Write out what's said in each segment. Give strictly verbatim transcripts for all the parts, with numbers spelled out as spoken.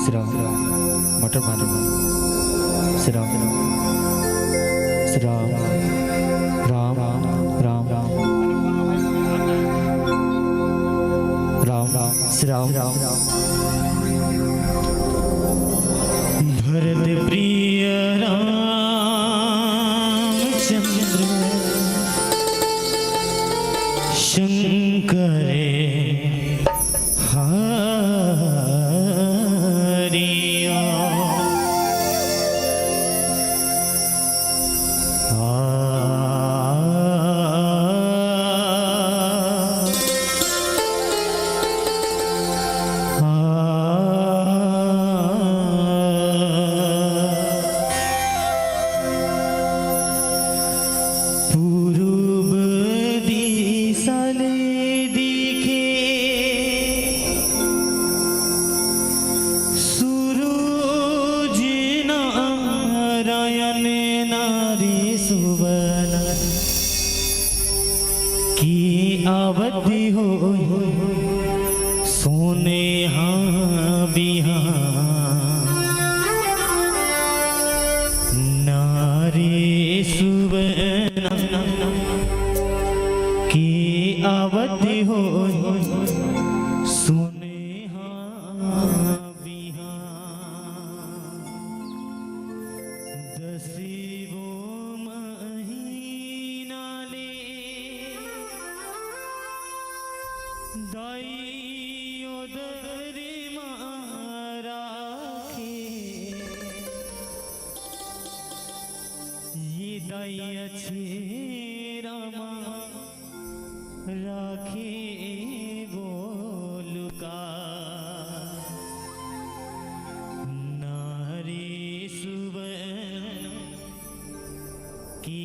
श्री राम, मटर मारो। श्री राम, श्री राम, राम, राम, राम, राम, श्री राम। भरत प्रिय रामचंद्र शंकर हरिओम। आ, आ, पूरब दिसा ले दिखे सूरज नारायण नारी सुबन की आवत हो सोनेहा बिहान। नारी सुबन की आवत हो सोनेहा बिहान। दसिवो महीना ले दाई ओदर मा राखे, ये दाई अछेरा मा राखे वो लुका। नारी सुबन की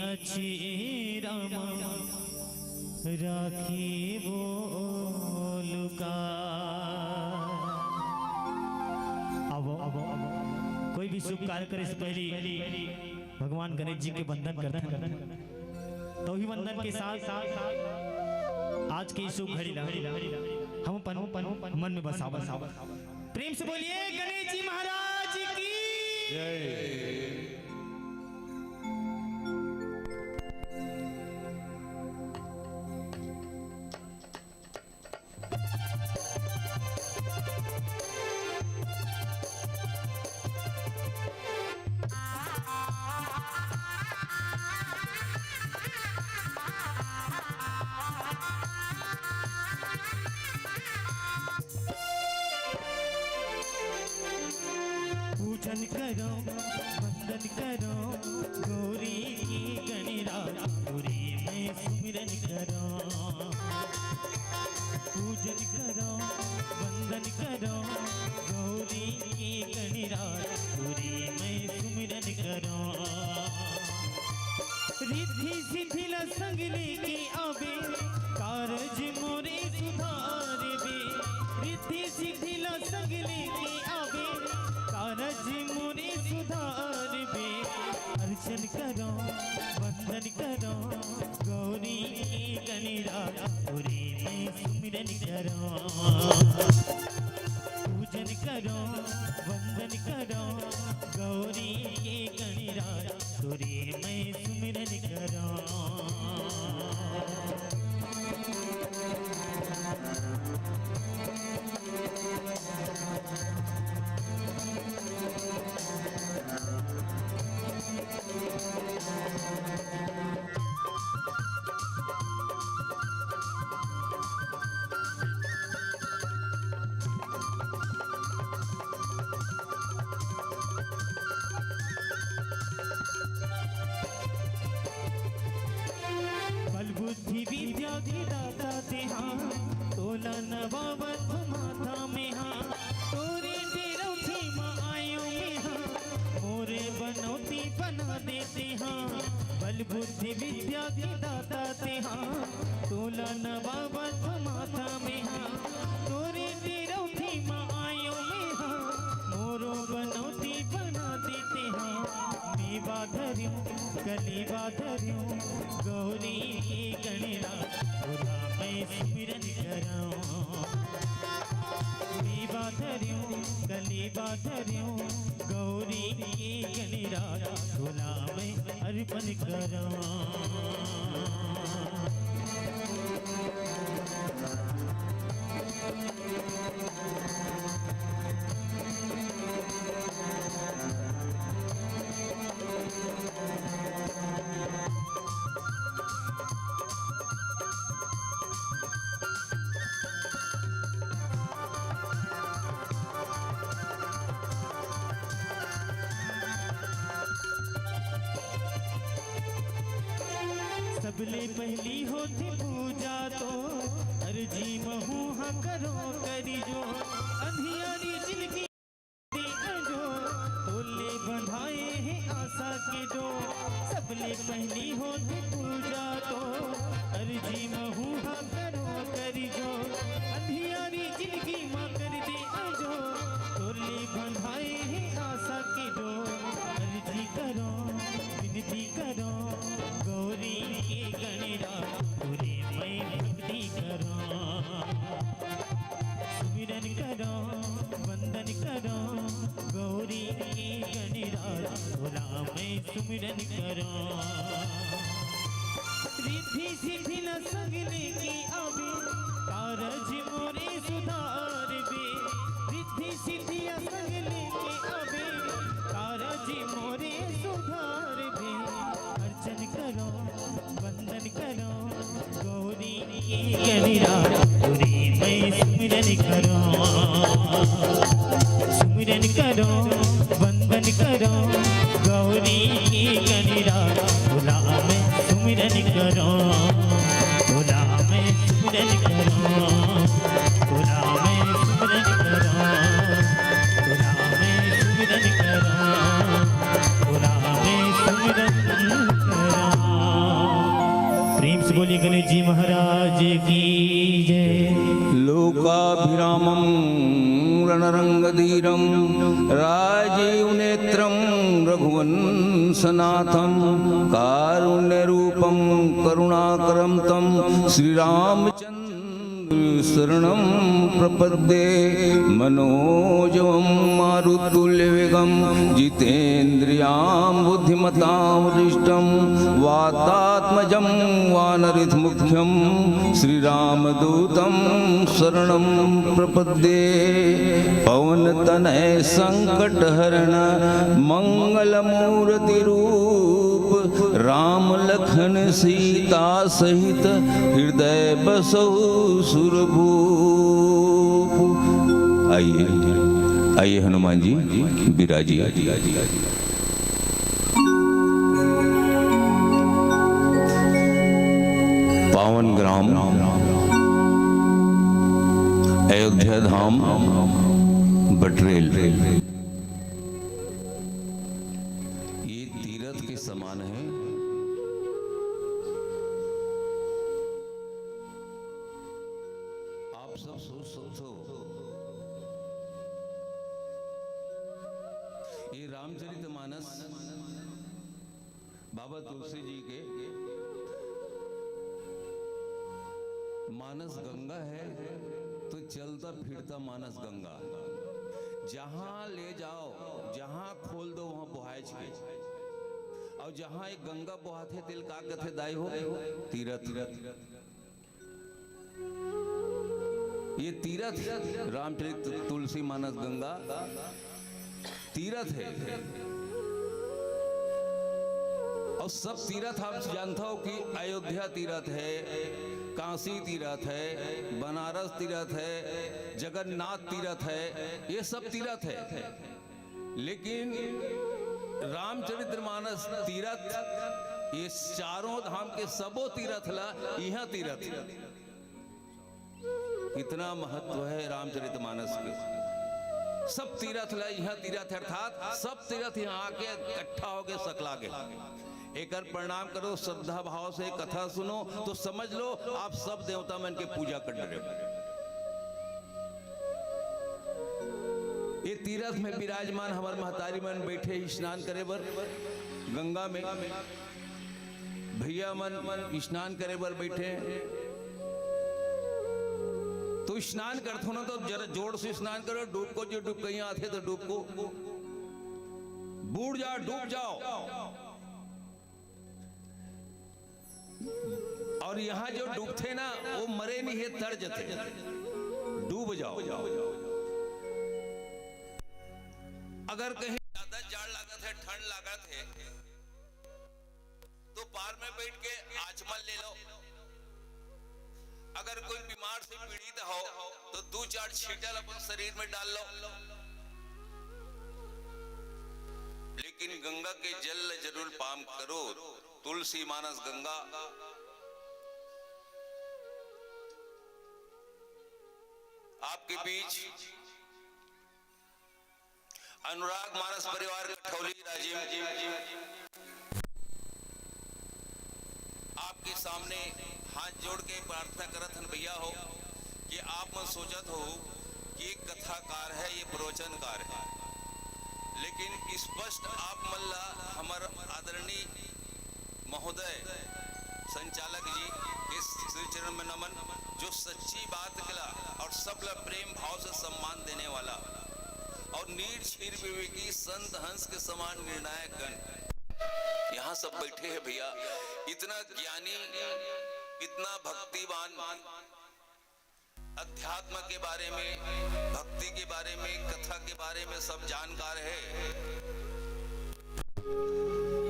अछेरा मा राखे वो लुका। अब, अब, अब कोई भी शुभ कार्य करे से पहले भगवान गणेश जी के वंदन करथन। तो ही वंदन के साथ आज के शुभ घड़ी ला हम अपन मन में बसावा। प्रेम से बोलिए गणेश जी महाराज की। जय। पूजन करो, वंदन करो, गौरी के गणराज, गौरी मैं सुमिरन करो। पूजन करो, वंदन करो, गौरी के गणराज, गौरी मैं सुमिरन करो। रिद्धि सिद्धि ला संग लेके आवे, कारज मोरे सुधारबे। रिद्धि सिद्धि ला संग लेके आवे, कारज मोरे सुधारबे। अर्चन करो, वंदन करो, गौरी के गणराज, तोरे मैं सुमिरन करो। पूजन करो, वंदन करो, गौरी के गणराज, तोरे मैं सुमिरन करो। बल बुद्धि विद्या के दाता तेहा, तोला नवावत माथा मेहा। तोरे डेरौठी म आयो मेहा, मोरे बनौती बना दे तेहा। बल बुद्धि विद्या के दाता तेहा, तोला नवावत माथा मेहा। तोरे डेरौठी म आयो मेहा, मोरो बनौती बना दे तेहा। मेवा धर्यो, कलेवा धर्यो, गौरी के गणराज, तोला मैं सुमिरन करौं। मेवा धर्यो, कलेवा पाथर्यों गौरी के गणराज, तोला मैं अर्पण करों। सबले पहली होथे पूजा तो, अर्जी महू हा करों करी जोर, अंधियारी जिनगी दे अंजोर, तोले बंधाए हे आशा के डोर। सबले पहली होथे पूजा तो, अर्जी महू हा करों करी जोर, अंधियारी जिनगी मा कर दे अंजोर, तोले बंधाए हे आशा के डोर। अर्जी करों, विनती करों, गौरी के गणराज, तोरे मैं भक्ति करों। सुमिरन करों, वंदन करों, गौरी के गणराज, तोला मैं सुमिरन करों। रिद्धि सिद्धि ला संग लेके आबे, कारज मोरे सुधारबे। रिद्धि सिद्धि ला संग लेके आबे, कारज मोरे सुधारबे। अर्चन करों, वंदन करों, गौरी के गणराज, तोरे मैं सुमिरन करों। सुमिरन करों, वंदन करों, गौरी के गणराज, तोला मैं सुमिरन करों, तोला मैं सुमिरन करों, तोला मैं सुमिरन करों, तोला मैं सुमिरन करों, तोला मैं सुमिरन करों। प्रेम से बोलिए गणेश जी महाराज की जय। लोकाभिरामं रणरंगधीरं राजीवनेत्रं रघुवंशनाथं कारुण्यरूपं करुणाकरं तं श्रीरामचन्द्रं शरणं प्रपद्ये। मनोजवं मारुततुल्यवेगं जितेन्द्रियां बुद्धिमतां वरिष्ठं वातात्मजं वानरयूथमुख्यं श्रीरामदूतं शरणं प्रपद्ये। पवनतनय संकटहरण मंगलमूर्ति रूप राम लखन सीता सहित हृदय बसहु सुरभूप। आइए, आइए हनुमान जी, विराजिए। पावन ग्राम अयोध्या धाम बटरेल, ये तीरथ के समान है। आप सब सोच सकते हो, ये रामचरितमानस बाबा तुलसी जी के मानस गंगा है, तो चलता फिरता मानस गंगा। जहां ले जाओ, जहां खोल दो, वहां बोहायच के। और जहां एक गंगा बोहाथे, तेला का कथे दाई हो? तीरथ। ये तीरथ, रामचरित तुलसी मानस गंगा तीरथ है। और सब तीरथ आप जानता हो कि अयोध्या तीरथ है, काशी तीरथ है, बनारस तीरथ है, जगन्नाथ तीरथ है, ये सब तीरथ है। लेकिन रामचरितमानस तीरथ, ये चारों धाम के सबो तीरथ ला इहां तीरथ। इतना महत्व है रामचरितमानस के। सब तीरथ ला इहां तीरथ, अर्थात सब तीरथ यहां आके इकट्ठा होके सकला गे। एकर प्रणाम करो, श्रद्धा भाव से कथा सुनो, तो समझ लो आप सब देवता मन के पूजा कर रहे हो। ये तीरथ में विराजमान हमर महतारी मन बैठे स्नान करे बर गंगा में। भैया मन स्नान करे बर बैठे। तो स्नान करथो ना, तो जरा जोर से स्नान करो। डूबको जो डूबकइया आथे, तो डूबको, बूड़ जाओ, डूब जाओ। और यहाँ जो डूबथे ना, वो मरे नहीं है, तर जथे, डूब जाओ। अगर कहीं ज्यादा जाड़ लागत है, ठंड लागत है, तो पार में बैठ के आचमन ले लो। अगर कोई बीमार से पीड़ित हो, तो दो चार छींटल अपन शरीर में डाल लो। लेकिन गंगा के जल जरूर पान करो। तुलसी मानस गंगा। आपके बीच अनुराग मानस परिवार कठौली राजिम, आपके सामने हाथ जोड़ के प्रार्थना करत हन भैया हो, कि आप मन सोचत हो कि ये कथाकार है, ये प्रवचनकार है, लेकिन स्पष्ट आप मन ला हमर आदरणीय महोदय संचालक जी के श्री चरण में नमन, जो सच्ची बात कला और सबला प्रेम भाव से सम्मान देने वाला और नीर छीर विवेकी संत हंस के समान निर्णायक गण यहाँ सब बैठे हैं भैया। इतना ज्ञानी, इतना भक्तिवान, अध्यात्म के बारे में, भक्ति के बारे में, कथा के बारे में सब जानकार है।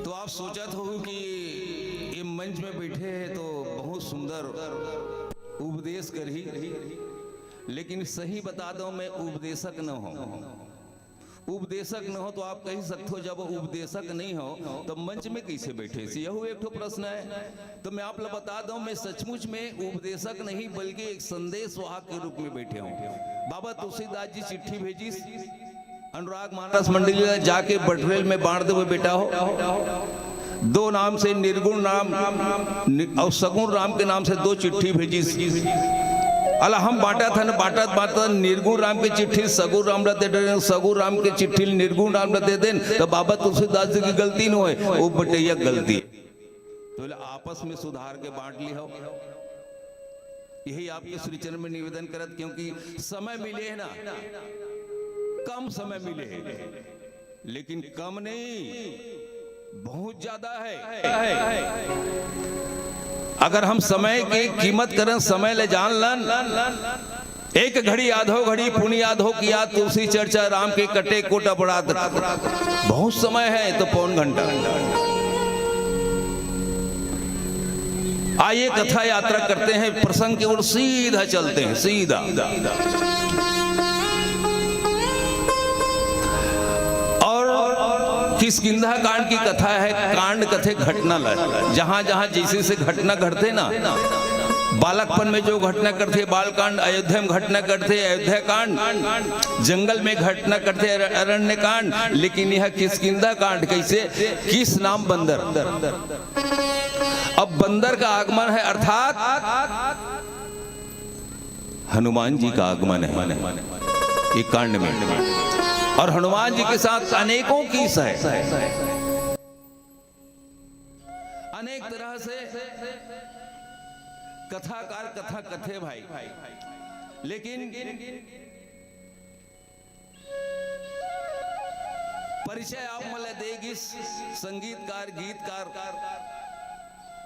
तो आप सोचत हो कि ये मंच में बैठे हैं तो बहुत सुंदर उपदेश करही, लेकिन सही बता दो, मैं उपदेशक न हूं। उपदेशक न हो तो आप कही सकते हो, जब उपदेशक नहीं हो तो मंच में कैसे बैठे? यह एक ठो प्रश्न है। तो मैं आप ला बता दूं, मैं सचमुच में उपदेशक नहीं बल्कि एक संदेशवाहक के रूप में बैठे हूँ। बाबा तुलसीदास जी चिट्ठी भेजिस अनुराग मानस मंडली ला, जाके बटरेल में बांट देवे बेटा हो। दो नाम से निर्गुण राम नि-, और सगुण राम के नाम से दो चिट्ठी भेजिस। अला हम बांटत हन, बांटत बांटत निर्गुण राम के चिट्ठी सगुण राम ला दे डरे, सगुण राम के चिट्ठी निर्गुण राम ला दे देन, तो बाबा तुलसीदास जी की गलती न होय, वो बटैया गलती। तो बोले, आपस में सुधार के बांट ली हो। यही आपके श्री चरण में निवेदन करत, क्योंकि समय मिले है ना, कम समय मिले है, लेकिन कम नहीं, बहुत ज्यादा है। अगर हम समय की कीमत करन, समय ले जान लन, एक घड़ी आधो घड़ी पुनि आधो किया, तुलसी चर्चा राम के कटे कोट अपराध। बहुत समय है तो पौन घंटा। आइए कथा यात्रा करते हैं, प्रसंग की ओर सीधा चलते हैं, सीधा। और किष्किंधा कांड की कथा है, कांड कथे घटना ल, जहां जहां जैसे से घटना घटते ना, बालकपन में जो घटना करते, बाल कांड, अयोध्या में घटना करते, अयोध्या कांड, जंगल में घटना करते, अर-, अरण्य कांड, लेकिन यह किष्किंधा कांड कैसे, किस नाम बंदर। अब बंदर का आगमन है, अर्थात हनुमान जी का आगमन है एक कांड में, और हनुमान जी के साथ अनेकों किस्सा है। अनेक तरह से कथाकार कथा कथे भाई, लेकिन परिचय आप मन ला दे गिस संगीतकार, गीतकार।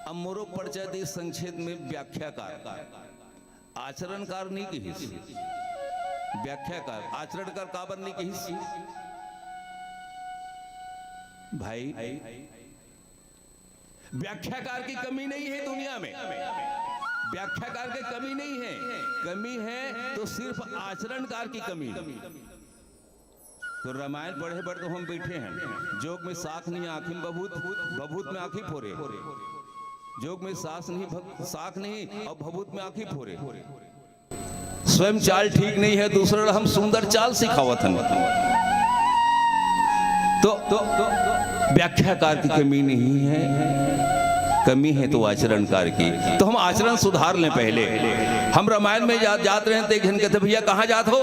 अब मोरो परिचय दे संक्षेप में व्याख्याकार। आचरणकार नहीं कहिस, व्याख्याकार। आचरणकार काबर नहीं कहिस भाई? व्याख्याकार की कमी नहीं है दुनिया में, व्याख्याकार की कमी नहीं है, कमी है तो सिर्फ आचरणकार की कमी है। तो रामायण पढ़े बर तो हम बैठे हैं, जोग में साख नहीं, आँखी में भभूत, भभूत में आँखी फोरे। जोग में सास नहीं, भक-, साख नहीं और भभूत में आँखी फोरे। स्वयं चाल ठीक नहीं है, दूसरा हम सुंदर चाल सिखावत हन। तो, तो, तो व्याख्याकार की कमी नहीं है, कमी हे तो आचरण कर की, तो हम आचरण सुधार लें पहले। हम रामायण में जा, जात रहेन, त एक झन कथे, "भैया, कहाँ जात हो?"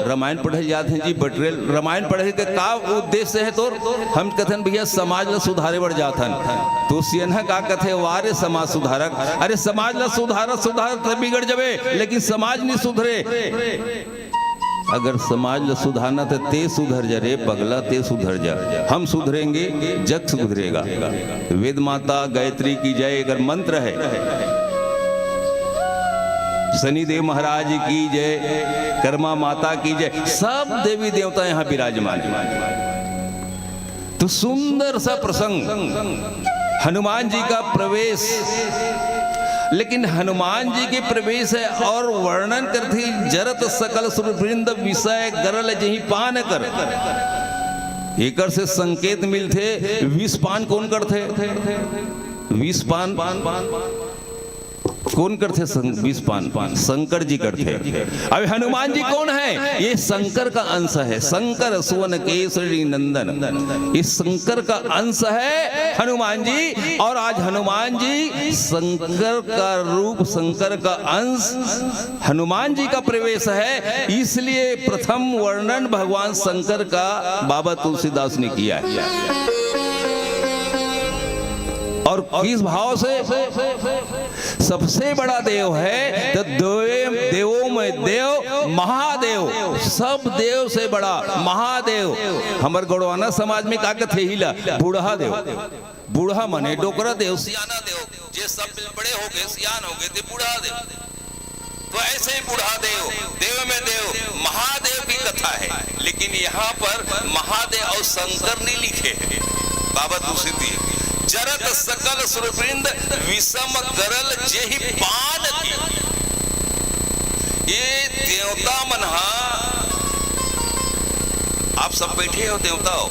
"रामायण पढ़े जात हन जी, बटरेल।" "रामायण पढ़े के का उद्देश्य हे तोर?" हम कथन, "भैया, समाज ला सुधारे बर जात हन।" तो सियनहा का कथे, "वाह रे समाज सुधारक, अरे समाज ला सुधारत सुधारत त बिगड़ जबे, लेकिन समाज नहीं सुधरे।" अगर समाज ला सुधारना त ते सुधर जा रे पगला, ते सुधर जा। हम सुधरेंगे, जग सुधरेगा। वेद माता गायत्री की जय, अगर मंत्र है, शनि देव महाराज की जय, कर्मा माता की जय, सब देवी देवता यहाँ विराजमान है। तो सुंदर सा प्रसंग, हनुमान जी का प्रवेश। लेकिन हनुमान जी के प्रवेश हे अउ वर्णन करथे, "जरत सकल सुर वृंद विषय गरल जेहि पान कर।" एकर से संकेत मिलथे, विष पान कोन करथे? विष पान कोन करथे? सं-, विष पान शंकर जी करथे। अब हनुमान जी कोन हे? ये शंकर का अंश हे। शंकर सुवन केसरी नंदन, ये शंकर का अंश हे हनुमान जी। अउ आज हनुमान जी शंकर का रूप, शंकर का अंश हनुमान जी का प्रवेश हे, इसलिए प्रथम वर्णन भगवान शंकर का बाबा तुलसीदास ने किया है। अउ किस भाव से? सबसे बड़ा देव हे त देव, देवों में देव महादेव, सब देव से बड़ा महादेव। हमर गोंडवाना समाज में का कथे इही ला? बूढ़ा देव। बूढ़ा मने डोकरा देव, सियाना देव, जे सब बड़े हो गए, सियान हो गए, ते बूढ़ा देव। तो ऐसे ही बूढ़ा देव, देव में देव, महादेव की कथा हे, लेकिन यहाँ पर महादेव अउ शंकर नहीं लिखे हे। बाबा तुलसी जी, "जरत सकल सुरवृंद विषम गरल जेहि पान की।" ये देवता मन हा, आप सब बैठे हो, देवता हो,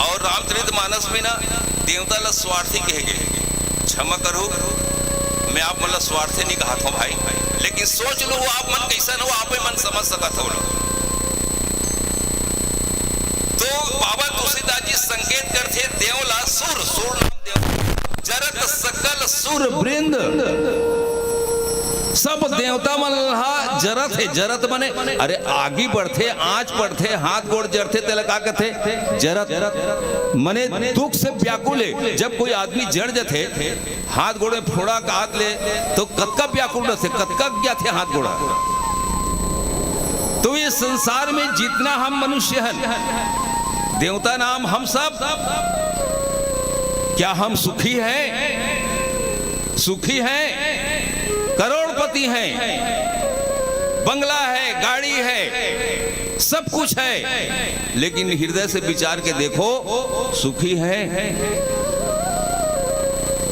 अउ रामचरित मानस में ना देवता ला स्वार्थी कहे गे। क्षमा करहू, मैं आप मन ला स्वार्थी नहीं कहत हूँ भाई, लेकिन सोच लो आप मन कैसन हो, आप ही मन समझ सकत हो लो। तो बाबा तुलसीदास जी संकेत करथे देव ला सुर, सुर नाम देव, जरत सकल सुर वृंद। सब देवता मन हा जरत हे, जरत मने अरे आगी बढ़थे, आँच पड़थे, हाथ गोड़ जरथे, तेला का कथे? जरत। मने दुख से व्याकुल हे। जब कोई आदमी जर जथे, हाथ गोड़ में फोड़ा काहत ले, तो कतका व्याकुल रथे, कतका जाथे हाथ गोड़। तो ये संसार में जितना हम मनुष्य हन, देवता नाम हम सब, क्या हम सुखी हैं? सुखी हैं, करोड़पति हैं, बंगला है, गाड़ी है, सब कुछ है, लेकिन हृदय से विचार के देखो, सुखी हैं?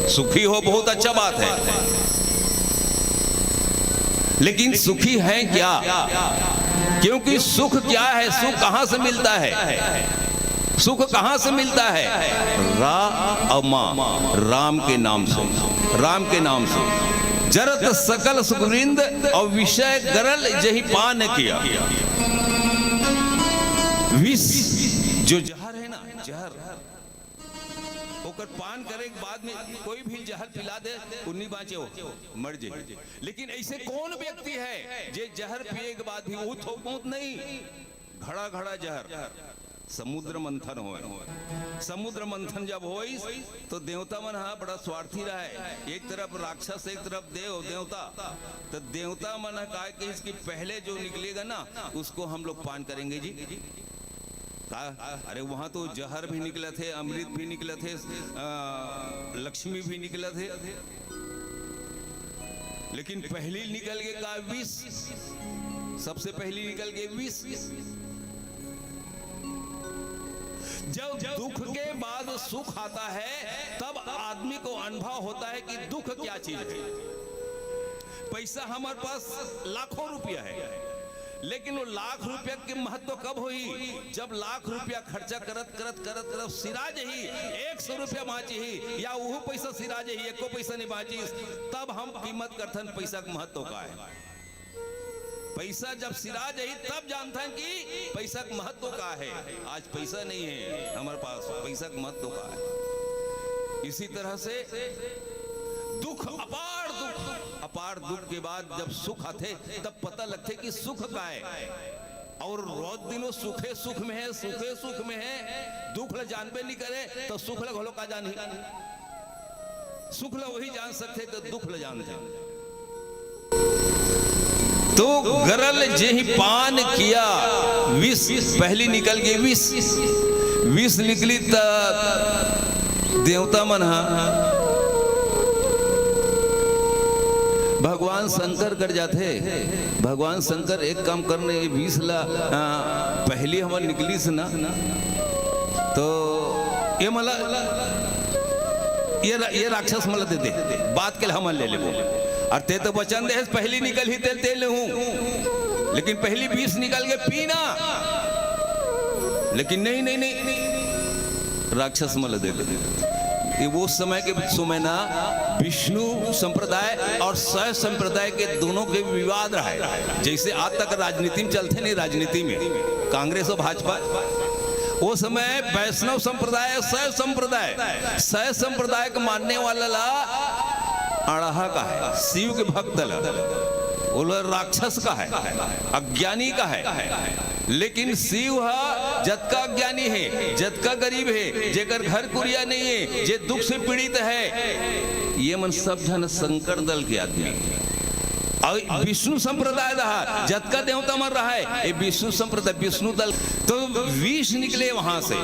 सुखी हो, बहुत अच्छा बात है, लेकिन सुखी हैं क्या? क्योंकि सुख क्या है, सुख कहाँ से मिलता है? सुख कहाँ से मिलता है? रा अउ मा, राम के नाम से, राम के नाम से। जरत सकल सुख वृंद अउ विषय गरल जेहि पान किया। विष जो जहर है ना, जहर, ओकर पान करे के बाद में कोई भी जहर पिला दे, उ नहीं बाँचे, हो मर जाए। लेकिन ऐसे कौन व्यक्ति है जे जहर पिए के बाद भी उ थोक बहुत नहीं, घड़ा घड़ा जहर। समुद्र मंथन होय। समुद्र मंथन जब होइस, तो देवता मन हा बड़ा स्वार्थी रहे। एक तरफ राक्षस, एक तरफ देव, देवता। तो देवता मन हा काय कहिस कि पहले जो निकलेगा ना, उसको हम लोग पान करेंगे जी। का? अरे, वहाँ तो जहर भी निकलत हे, अमृत भी निकलत हे, अ, लक्ष्मी भी निकलत हे। लेकिन पहली निकल गे का? विष। सबसे पहली निकल गे विष। जब दुख के बाद सुख आता है, तब आदमी को अनुभव होता है कि दुख क्या चीज है। पैसा हमारे पास लाखों रुपया है, लेकिन वो लाख रुपया के महत्व कब होही? जब लाख रुपया खर्चा करत, करत, करत, करत सिरा जही, एक सौ रुपया बाँचही या उहू पैसा सिरा जही, एको पैसा नहीं बाँचिस, तब हम कीमत करथन पैसा के महत्व का है। पैसा जब सिरा जही, तब जानथन कि पैसा के महत्व का है। आज पैसा नहीं है हमारे पास, पैसा के महत्व का है। इसी तरह से दुख, अपार दुख, अपार दुख के बाद जब सुख आथे, तब पता लगथे कि सुख का है। और रोज दिन वो सुखे सुख में है, सुखे सुख में है, दुख ल जानबे नहीं करे, तो सुख ल घलो का जानही? सुख ल वही जान सकथे, तो दुख ल जानथे। तो गरल जेहि पान किया विष, पहली निकल गई विष, विष निकली त देवता मन हा भगवान शंकर कर जाथे। भगवान शंकर एक काम करने, ये विष ला, आ, पहली हमर निकलिस ना, तो ये मला, ये रा-, ये राक्षस मला दे दे, बात के हमन ले लेबो। और ते तो वचन दे, पहली निकल ही ते, ते ले हूँ, लेकिन पहली विष निकल के पीना, लेकिन नहीं, नहीं, नहीं, राक्षस मला दे दे। ये वो समय के समय ना, विष्णु संप्रदाय और शैव संप्रदाय के दोनों के विवाद रहा है। जैसे आज तक राजनीति में चलते नहीं, राजनीति में कांग्रेस और भाजपा, वो समय वैष्णव संप्रदाय, शैव संप्रदाय, शैव संप्रदाय के मानने वाला ला अड़हा का है, शिव के भक्त ला, वो ला राक्षस का है, अज्ञानी का है। लेकिन शिव हा जतका अज्ञानी है, जतका गरीब है, जेकर घर कुरिया नहीं है, जे दुख से पीड़ित है, ये मन सब झन शंकर दल के आदमी है। और विष्णु संप्रदाय रहा, जतका देवता मन रहा है, ये विष्णु संप्रदाय, विष्णु दल। तो विष निकले वहां से,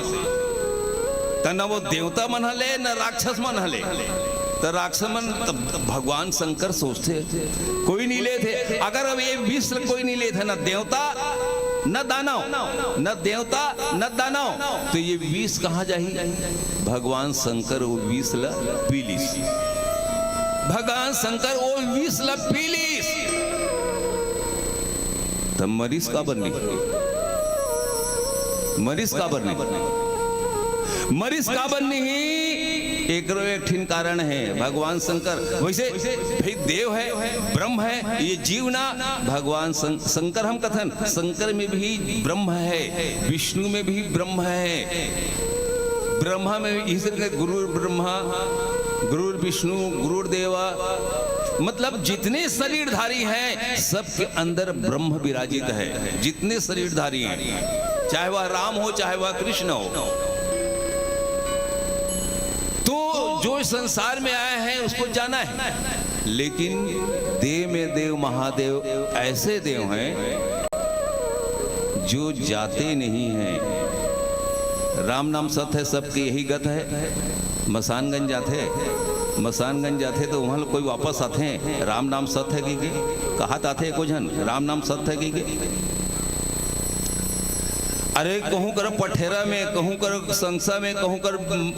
त न वो देवता मन हले, न राक्षस मन हले। त राक्षस मन, त भगवान शंकर सोचते, कोई नहीं लेथे। अगर अब ये विष ल कोई नहीं लेथे, न देवता, न दानव, न देवता, न दानव, तो ये विष कहाँ जाही? भगवान शंकर वो विष ल पी लीस। भगवान शंकर वो विष ल पी लीस। त मरिस काबर नहीं? मरिस काबर नहीं? मरिस काबर नहीं? एकरो एक ठिन कारण है, भगवान शंकर। वैसे भाई देव है, ब्रह्म है, ये जीव ना, भगवान शं-, शंकर हम कथन, शंकर में भी ब्रह्म है, विष्णु में भी ब्रह्म है। ब्रह्मा में भी इसी तरह गुरु ब्रह्मा, गुरु विष्णु, गुरु देवा, मतलब जितने शरीरधारी हैं, सबके अंदर ब्रह्म विराजित है। जितने शरीरधारी हैं, चाहे वह राम हो, चाहे वह कृष्ण हो, तो जो इस संसार में आए हैं, उसको जाना है। लेकिन देव में देव महादेव ऐसे देव हैं जो जाते नहीं हैं। राम नाम सत है, सबके यही गत है। मसानगंज जाथे, मसानगंज जाथे तो वहाँ कोई वापस आथे, राम नाम सत है कि के? कहा आथे एको झन, राम नाम सत है कि के? अरे, कहूँ कर पठेरा में, कहूँ कर संसा में, कहूँ कर, अम,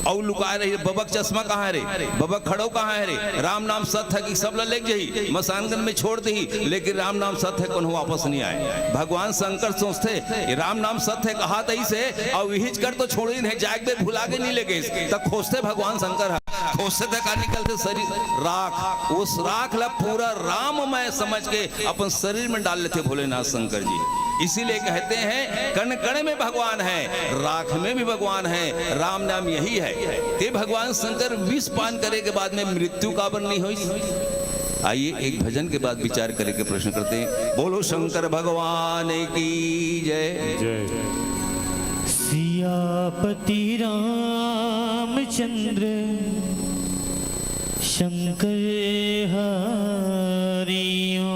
अउ लुकाए रही, बबक चश्मा कहाँ है रे? बबक खड़ो कहाँ है रे? राम नाम सत है कि सब ला लेके जाही, मसानगंज में छोड़ दही, लेकिन राम नाम सत है, कोनो वापस नहीं आए। भगवान शंकर सोचते, ये राम नाम सत है, कहा तही से, और यही कर तो छोड़ी नहीं, जाए के भुला के नहीं लेके, तब खोजते भगवान शंकर है, खोजते तक का निकलते शरीर राख, उस राख ला पूरा राममय समझ के अपन शरीर में डाल लेते भोलेनाथ शंकर जी। इसीलिए कहते हैं, कण कण में भगवान है, राख में भी भगवान है, राम नाम यही है। ते भगवान शंकर विष पान करे के बाद में मृत्यु काबर नहीं हुई? आइए, एक भजन के बाद विचार करके प्रश्न करते हैं। बोलो शंकर भगवान की जय। जय। सियापति रामचंद्र शंकर हरिओ।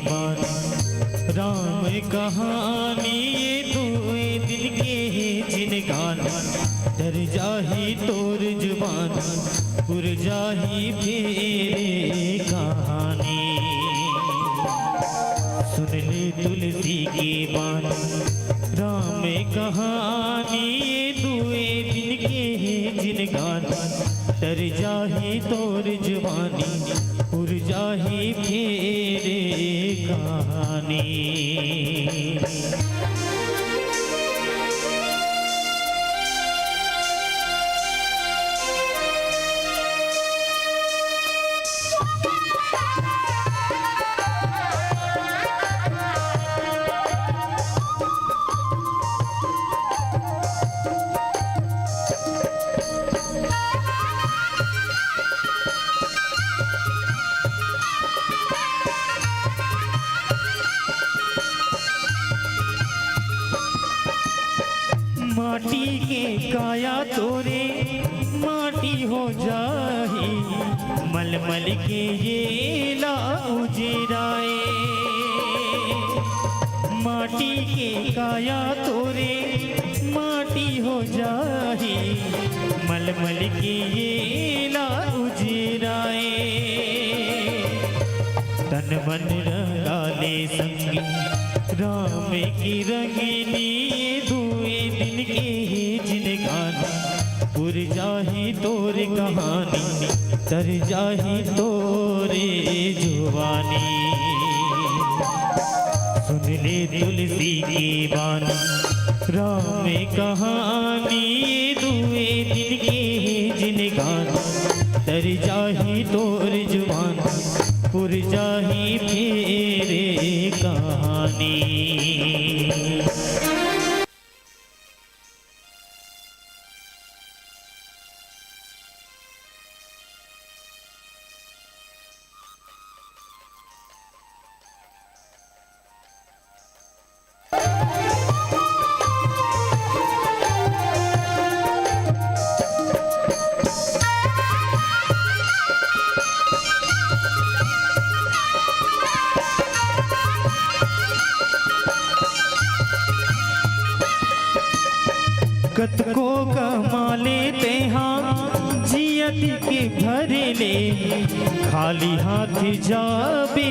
बान। राम कहानी ये दुए दिन के हे जिनगान, डर जाही तोर जुबान, पुर जाही फेरे कहानी। सुन ले तुलसी के बान, राम कहानी ये दुए दिन के हे जिनगान, डर जाही तोर जुबानी, पुर जाही फेरे कहानी। माटी के काया तोरे माटी हो जाही, मलमल के ये ला उजराए। माटी के काया तोरे माटी हो जाही, मलमल के ये ला उजराए। तन मन रंगा ले संगी राम की रंगिनी, दुए दिन के हे जिनगान, पुर जाही तोर कहानी, तर जाही तोरे जुबानी। सुन ले तुलसी की बानी, राम कहानी, दुए दिन के हे जिनगान, तर जाही तोर जुबान, पुर जाही फेरे कहानी। कतको कमा ले तेहा, जियत के भर ले, खाली हाथ जाबे।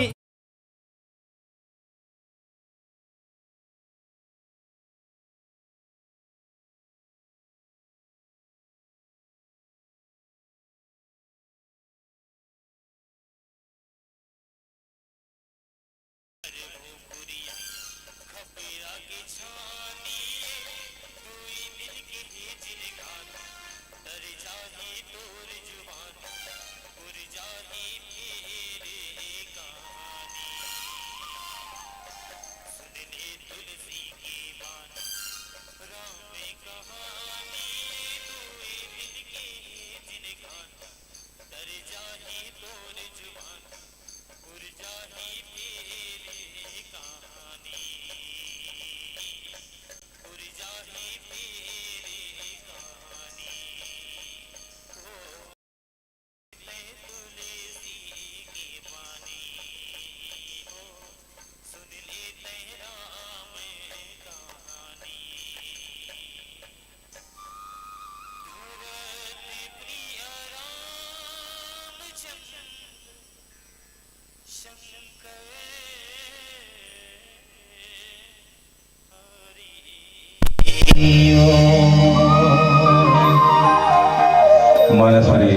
मानस प्रिय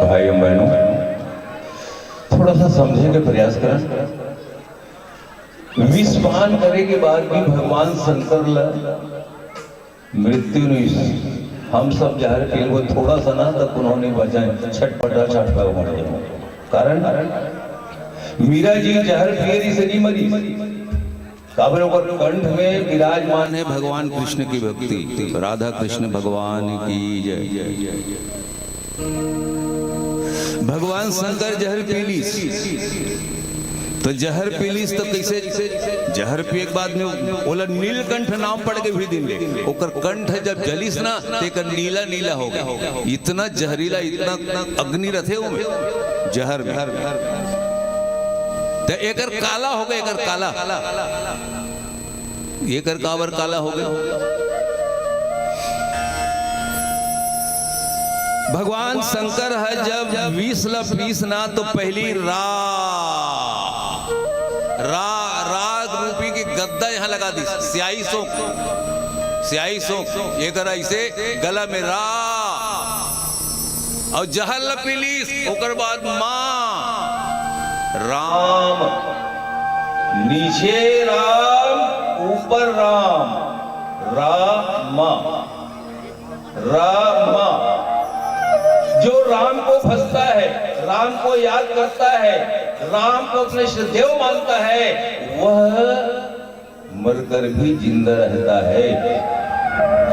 भाई एवं बहनों, थोड़ा सा समझे के प्रयास करें। विष पान करे के बाद भी भगवान शंकर ला मृत्यु नहीं। हम सब जहर पी लेबो थोड़ा सा ना, तब उन्होंने बचा छटपटा छटपटा मर जाओ। कारण मीरा जी जहर पिए रही से नहीं मरी, काबर ओकर कंठ में विराजमान है भगवान कृष्ण की भक्ति। राधा कृष्ण भगवान की जय। भगवान शंकर जहर पी लीस, तो जहर पी लीस तो कैसे? जहर पिए के बाद में ओला नीलकंठ नाम पड़ के भी दिन ले, ओकर कंठ जब जलिस ना, तो एकर नीला नीला हो गया। इतना जहरीला, इतना अग्नि रथे ओमे जहर में। त एकर काला हो गए, एकर काला। एकर काबर काला हो गए? भगवान शंकर ह जब विष ल पीस ना, तो पहली रा, रा, राग रूपी के गद्दा यहाँ लगा दी, स्याही सोंक, स्याही सोंक, एकर ऐसे गला में रा, और जहर ल पी लीस, ओकर बाद माँ राम, नीचे राम, ऊपर राम, रामा, रामा। जो राम को भजता है, राम को याद करता है, राम को अपने इष्ट देव मानता है, वह मरकर भी जिंदा रहता है,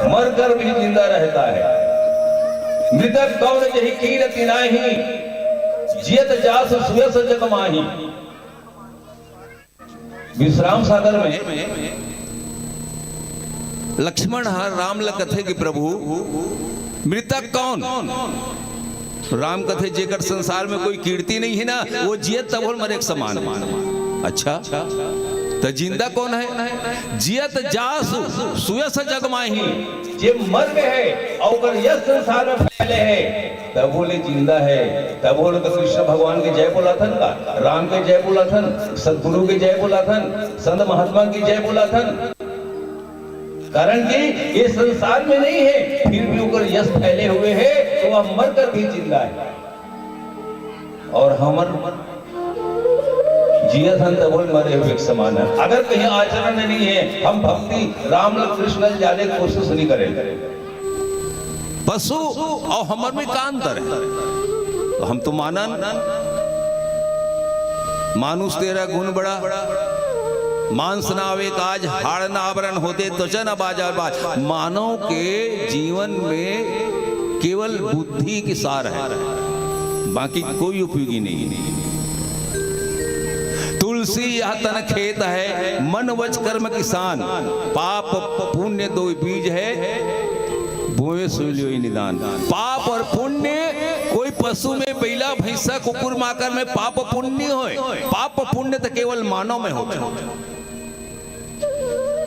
मरकर भी जिंदा रहता है। मृतक कौन जहि कीरति नाही, जियत जासु सुयस जग माही। विश्राम सागर में लक्ष्मण ह राम ल कथे कि प्रभु, मृतक कौन? राम कथे, जेकर संसार में कोई कीर्ति नहीं है ना, वो जियत तभो ल मरे के समान है। अच्छा, त जिंदा कौन है? जियत जासु सुयस जग माही। जे मर गए है और ओकर यश संसार में फैले है, तभो ले जिंदा है। तभो ले तो कृष्ण भगवान के जय बोलाथन का, राम के जय बोलाथन, सदगुरु के जय बोलाथन, संत महात्मा की जय बोलाथन। कारण कि ये संसार में नहीं है, फिर भी ओकर यश फैले हुए है, तो वह मर कर भी जिंदा है। और हमर जियत हन तभो ले मरे हुए के समान है। अगर कहीं आचरण नहीं है, हम भक्ति राम ल कृष्ण ल जाने के कोशिश नहीं करें। पशु और हमर में का अंतर है? तो हम तो मानन, मानुष तेरा गुण बड़ा, मांस ना आवे काज, हाड़ ना आवरण होते, त्वचा ना बाजार बाज। मानव के जीवन में केवल बुद्धि की सार है, बाकी कोई उपयोगी नहीं। तुलसी यह तन खेत है, मन वच कर्म किसान। पाप पुण्य दो बीज है, बोए सोई लियो निदान। पाप और पुण्य, कोई पशु में बैला, भैंसा, कुकुर माकर में पाप पुण्य नहीं होए। पाप पुण्य तो केवल मानव में होते।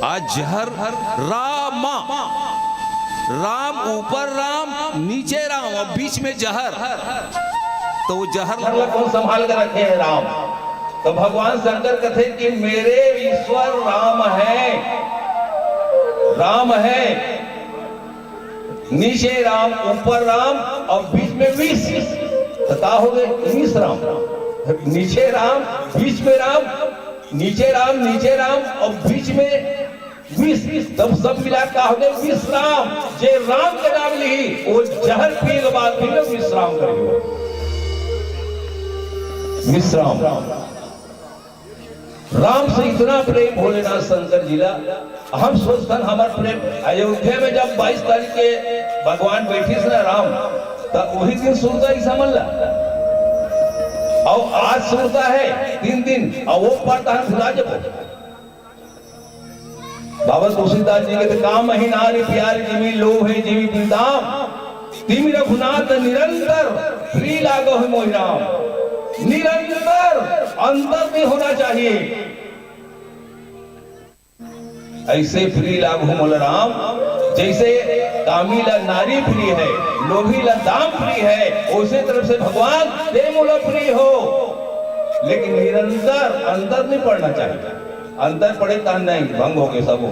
आज जहर राम, राम ऊपर राम, नीचे राम, और बीच में जहर। तो वो जहर ला कौन संभाल के रखे है? राम। तो भगवान शंकर कथे कि मेरे ईश्वर राम है, राम है, नीचे राम, ऊपर राम और बीच में विष। तो का हो गए? विष राम। नीचे राम, बीच में राम, नीचे राम, नीचे राम और बीच में विष। तब सब मिला का हो गए? विष राम। जे राम के नाम ली, वो जहर पिए के बाद भी विश्राम करेगा। विश्राम। राम से इतना प्रेम भोलेनाथ शंकर जी ला, हम सोचथन हमार प्रेम। अयोध्या में जब बाईस तारीख के भगवान बैठिस ना राम, त वही दिन सुरता ही समझ ला। और आज सुरता है तीन दिन, और वो पार तहन भुला जब। बाबा तुलसीदास जी के तो काम ही नारी प्यार जीवी लोभ है जीवी प्रीताम। तिमि रघुनाथ निरंतर प्रिय लागो है मोहि राम। निरंतर अंतर नहीं होना चाहिए। ऐसे प्रिय लागो मोला राम, जैसे कामी ला नारी प्रिय है, लोभी ला दाम प्रिय है, उसी तरफ से भगवान ते मोला प्रिय हो। लेकिन निरंतर अंतर नहीं पड़ना चाहिए। अंतर पड़े तहन नहीं, भंग हो गए सब हो।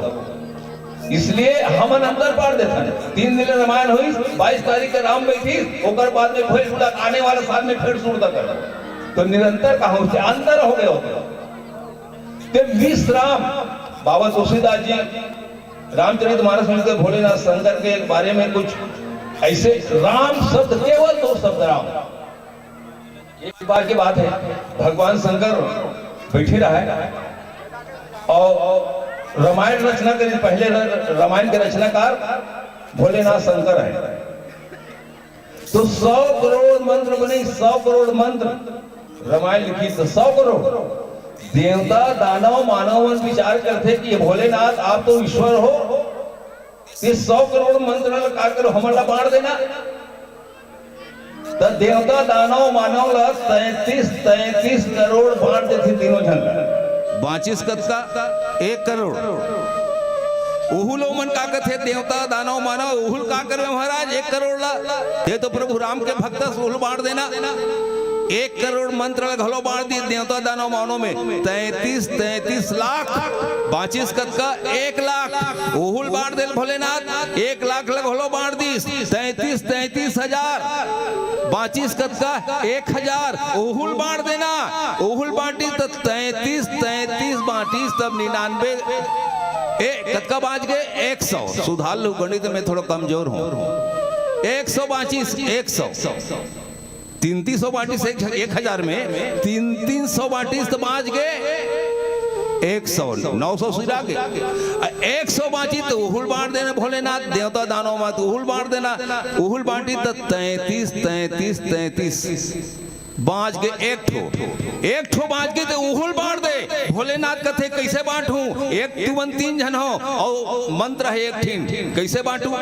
इसलिए हमन अंतर पाड़ देथन। तीन दिन रामायण हुई, बाईस तारीख के राम बैठिस, ओकर बाद में फिर पूरा आने वाला साल में फिर सुरता कर। तो निरंतर कहाँ से अंतर हो गए होते? ते विश्राम। बाबा तुलसीदास जी रामचरित मानस में तो भोलेनाथ शंकर के बारे में कुछ ऐसे, राम शब्द, केवल दो शब्द राम। एक बार की बात है, भगवान शंकर बैठे रहा है और रामायण रचना करी। पहले र-, रामायण के रचनाकार भोलेनाथ शंकर है। तो सौ करोड़ मंत्र बने, सौ करोड़ मंत्र रामायण लिखी तो सौ करोड़। देवता, दानव, मानव मन विचार करते कि ये भोलेनाथ, आप तो ईश्वर हो, ये सौ करोड़ मंत्र ला का करो, हमन ला बांट देना। त देवता, दानव, मानव ल तैंतीस, तैंतीस करोड़ बांट देथे तीनों झन ल। बांचिस कतका? एक करोड़। उहू लोग मन का कथे, देवता, दानव, मानव, उहू ल का करबे महाराज, एक करोड़ ला? ये तो प्रभु राम के भक्त अस, उहू ल बांट देना। एक करोड़ मंत्र ला घलो बांट दिस देवता, दानव, मानव में। तैंतीस, तैंतीस लाख। बांचिस कतका? एक लाख। उहू ल बांट देल भोलेनाथ। एक लाख ला घलो बांट दिस। तैंतीस, तैंतीस हजार। बांचिस कतका? एक हजार। उहू ल बांट देना। उहू ल बांटिस त तैंतीस, तैंतीस बांटिस तब निन्यानवे। ए, कतका बांच गे? एक सौ। सुधार लू, गणित में थोड़ा कमजोर हूँ। एक सौ बांचिस, एक सौ। तीन तीन सौ बांटिस एक, एक हजार में, तीन तीन सौ बांटिस त बांच गे एक सौ, नौ सौ सिरा गे। आ, एक सौ बांचिस त उहू ल बांट देना भोलेनाथ, देवता, दानव, मानव, उहू ल बांट देना। उहू ल बांटिस त तैंतीस, तैंतीस, तैंतीस बांच गे एक ठो। एक ठो बांच गे त उहू ल बांट दे। भोलेनाथ कथे, "कइसे बांटहूं? एक तुमन तीन झन हो, अउ मंत्र हे एक ठिन, कइसे बांटहूं?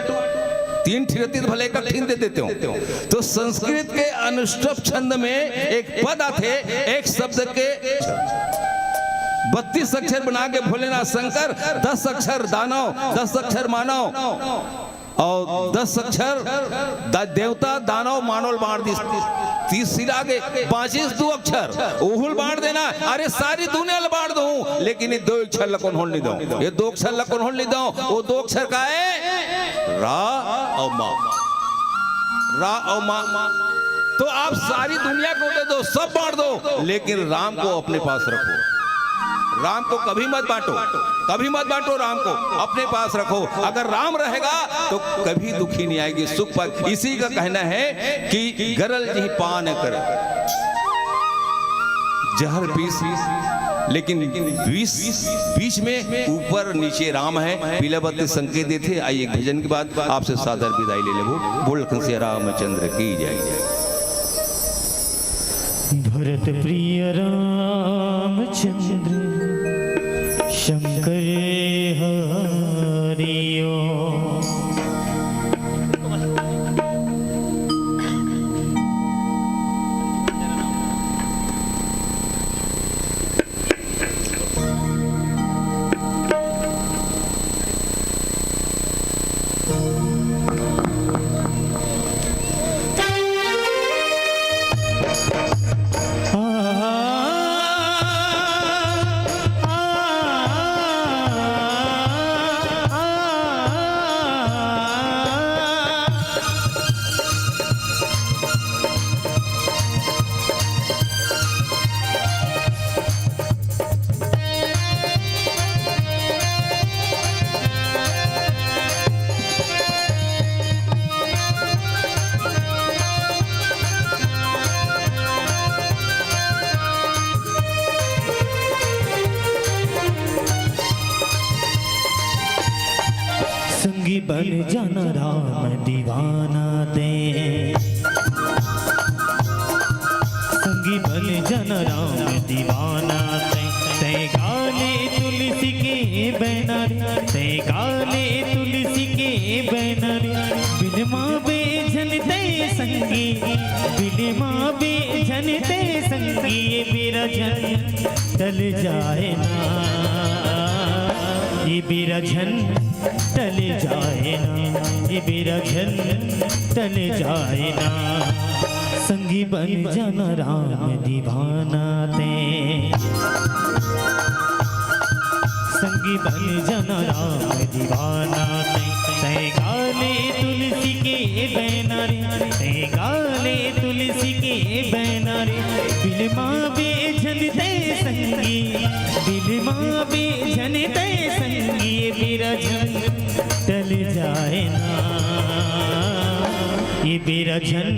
तीन ठिन रतिस भले एक ठिन दे देतेंव।" तो संस्कृत के अनुष्टुप छंद में एक पद आथे, एक शब्द के बत्तीस अक्षर बना के भोलेनाथ शंकर दस अक्षर दानव, दस अक्षर मानव, अउ दस अक्षर द-, देवता, दानव, मानव ल बांट दिस। तीस सिरा गे, बांचिस दू अक्षर, उहू ल बांट देना। अरे, सारी दुनिया ल बांट दूं, लेकिन ये दू अक्षर ल कोनो ल नइ दंव। ये दू अक्षर ल कोनो ल नइ दंव। वो दू अक्षर का हे? रा अउ मा। रा अउ मा। तो आप सारी दुनिया को दे दो, सब बांट दो, लेकिन राम को अपने पास रखो। राम को कभी मत बांटो, कभी मत बांटो राम को, अपने पास रखो। अगर राम रहेगा तो कभी दुखी नहीं आएगी, सुख पाए। इसी का कहना है कि गरल जिहि पान कर, जहर पीस, लेकिन विष, बीच में ऊपर नीचे राम है। पीला बत्ती संकेत देथे। आइए, एक भजन के बाद आपसे सादर विदाई ले लेबो। बोल लखन सिया रामचंद्र की जय। भरत प्रिय रामचंद्र शंकर हरिओ। संगी बन जाना राम दीवाना ते। संगी बन जाना राम दीवाना ते। तैं गाले तुलसी के बैनर, तैं गाले तुलसी के बैनर। बिलमा बे झन तैं संगी, बिलमा बे झन तैं संगी, ये बेरा झन टल जाए ना, ये बेरा झन टल जाए ना, ये बेरा झन टल जाए ना। संगी बन जाना राम दीवाना ते। संगी बन जाना राम दीवाना ते। तैं गाले तुलसी के बैनर, तैं गाले तुलसी के बैनर। बिलमा बे झन तैं संगी, बिलमा बे झन तैं संगी, ये बेरा झन टल जाए ना, ये बेरा झन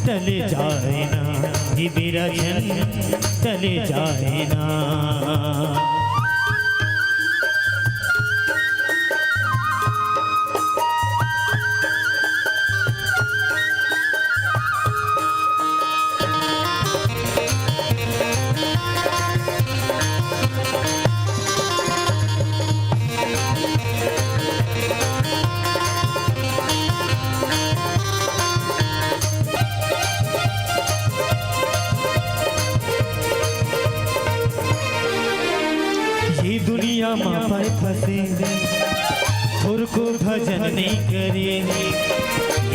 टल जाए ना, ये बेरा झन टल जाए ना। फंसे, थोरको भजन नइ करे।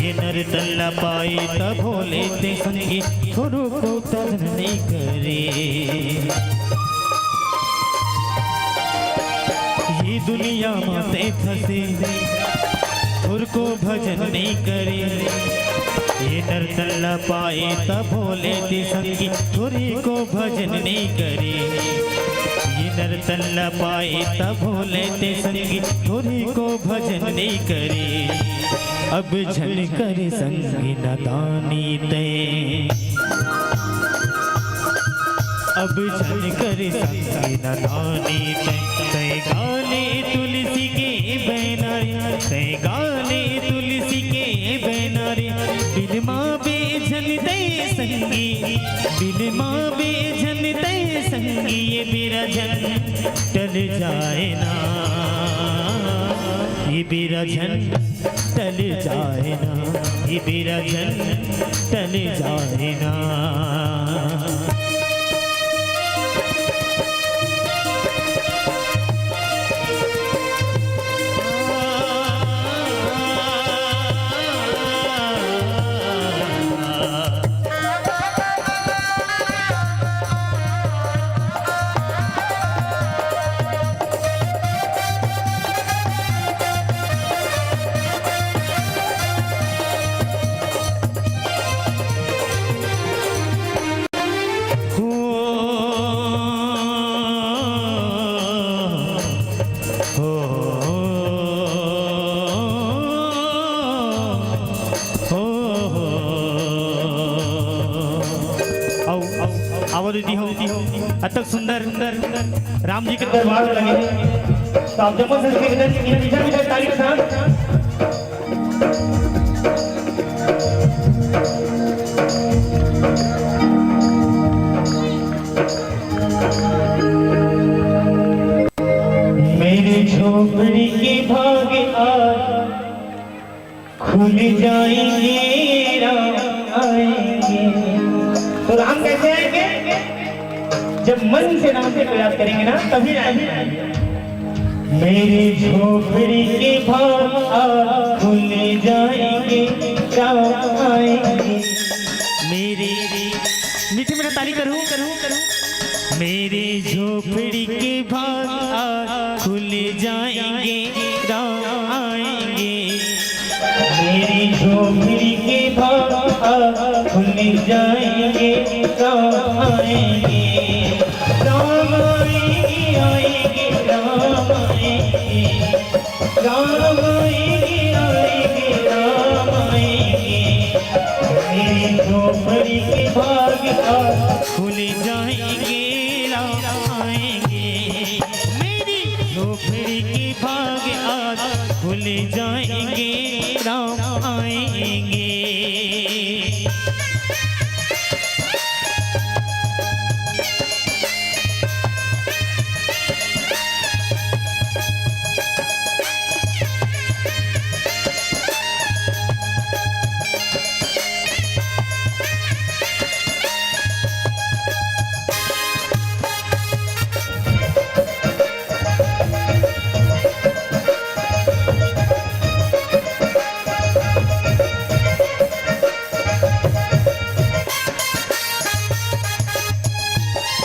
ये नर तन ला पाए त भोले ते संगी, थोरको भजन नइ करे। ये दुनिया म ते फंसे, थोरको भजन नइ करे। ये नर तन ला पाए त भोले ते संगी, थोरको भजन नइ करे। ये नर तन ला पाए त भोले ते संगी, थोरको भजन नइ करे। अब झन कर संगी नदानी ते, अब झन कर संगी नदानी ते। ते गाले तुलसी के बैना रे, ते गाले तुलसी के बैना रे। बिन मावे झन ते संगी, बिन मावे झन ते संगी, ये बेरा झन टल जाए ना, ये बेरा झन टल जाए ना, ये बेरा झन टल जाए ना। आओ, आओ, आओ दीदी हो। अतक सुंदर राम जी के दरबार में लगे। तो आप जम्मू संस्कृति केंद्र की मीठा मीठा ताली के साथ मेरी झोपड़ी के भाग आज खुल जाएंगे, राम आएंगे। तो राम कैसे आएंगे? जब मन से राम को याद करेंगे ना, तभी आएंगे। मेरी झोपड़ी के भाग आज खुल जाएंगे, राम आएंगे। मेरी, मीठे मीठे ताली करूं, करूं, करूं। मेरी झोपड़ी के भाग आज खुल जाएंगे, राम आएंगे। मेरी झोपड़ी के भाग आज खुल जाएंगे, राम आएंगे। राम आएंगे, आएंगे, राम आएंगे। राम आएंगे, आएंगे, राम आएंगे। मेरी झोपड़ी के भाग आज खुल जाएंगे, राम आएंगे। मेरी झोपड़ी के भाग आज खुल जाएंगे, राम आएंगे।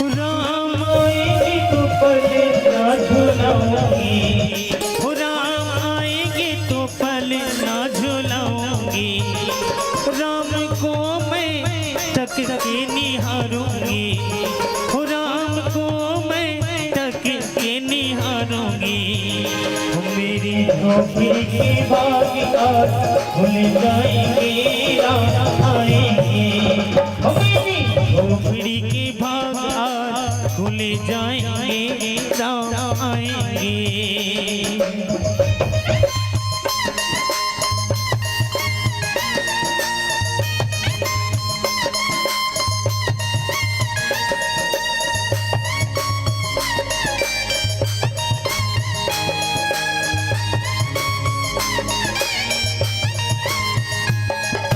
राम आएंगे तो पलना झुलाऊंगी। हो राम आएंगे तो पलना झुलाऊंगी। राम को मैं तक के निहारूंगी। हो राम को मैं तक के निहारूंगी। हो मेरी झोपड़ी के भाग आज खुल जाएंगे, राम आएंगे। हो मेरी झोपड़ी के भाग आज खुल जाएंगे, राम आएंगे।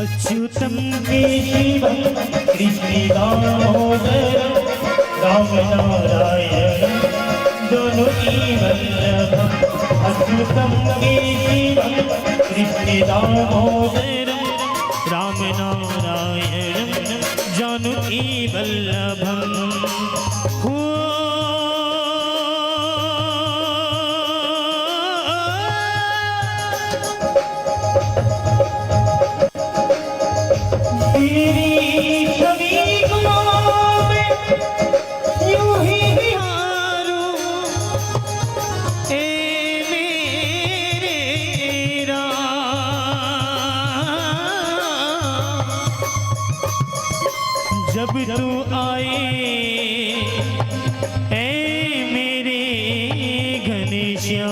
अच्युतं केशवं कृष्णदामोदरं रामनारायणं जानकी वल्लभम अच्युतम केशवम कृष्ण दामोदरम राम नारायणम जानकी वल्लभम। हो तेरी छवि को मैं यूं ही निहारूं, ए मेरे राम। जब तू आए, ए मेरे घनश्याम,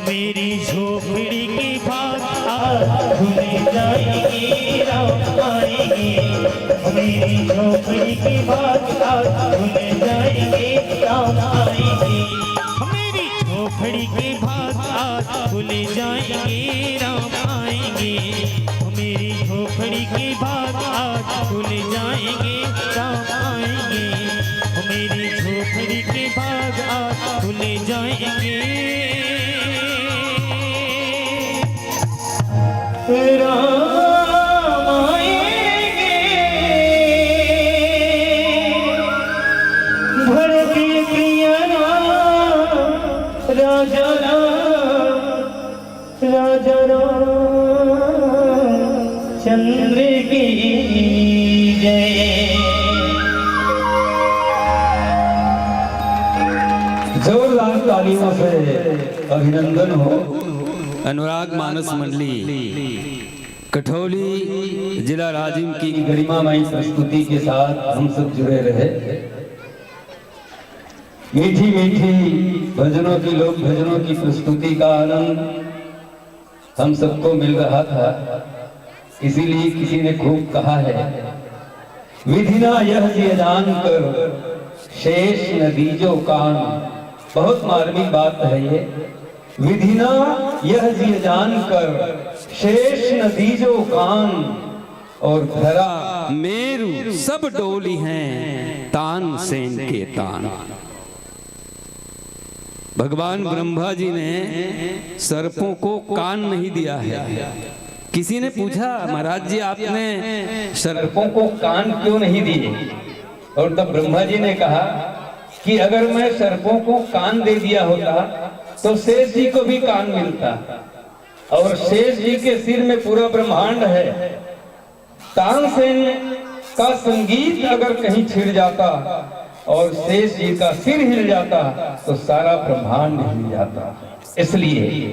मेरी झोपड़ी की बात आज भूल जाएंगे राम आएंगे। मेरी झोपड़ी की बात आज भूल जाएंगे राम आएंगे। मेरी झोपड़ी की बात आज भूल जाएंगे राम आएंगे। मेरी झोपड़ी की बात आज भूल जाएंगे राम आएंगे। मेरी झोपड़ी की बात आज भूल जाएंगे राम आएंगे। भरत प्रिय राम, राजा राम, राजा रामचंद्र की जय। जोरदार तालियों से अभिनंदन हो। अनुराग मानस मंडली, कठौली, जिला राजिम की गरिमामयी प्रस्तुति के साथ हम सब जुड़े रहे। मीठी मीठी भजनों की, लोक भजनों की प्रस्तुति का आनंद हम सबको मिल रहा था, इसीलिए किसी ने खूब कहा है, "विधि ना यह जिय जान कर, शेष न दीजो कान।" बहुत मार्मिक बात है ये। "विधि ना यह जिय जान कर, शेष न दीजो कान।" और धरा मेरू सब डोली हैं, तानसेन के तान। भगवान ब्रह्मा जी ने सर्पों को कान नहीं दिया है। किसी ने पूछा, "महाराज जी, आपने सर्पों को कान क्यों नहीं दिए?" और तब ब्रह्मा जी ने कहा कि अगर मैं सर्पों को कान दे दिया होता तो शेष जी को भी कान मिलता, और शेष जी के सिर में पूरा ब्रह्मांड है। तानसेन का संगीत अगर कहीं छिड़ जाता और शेष जी का सिर हिल जाता तो सारा ब्रह्मांड हिल जाता। इसलिए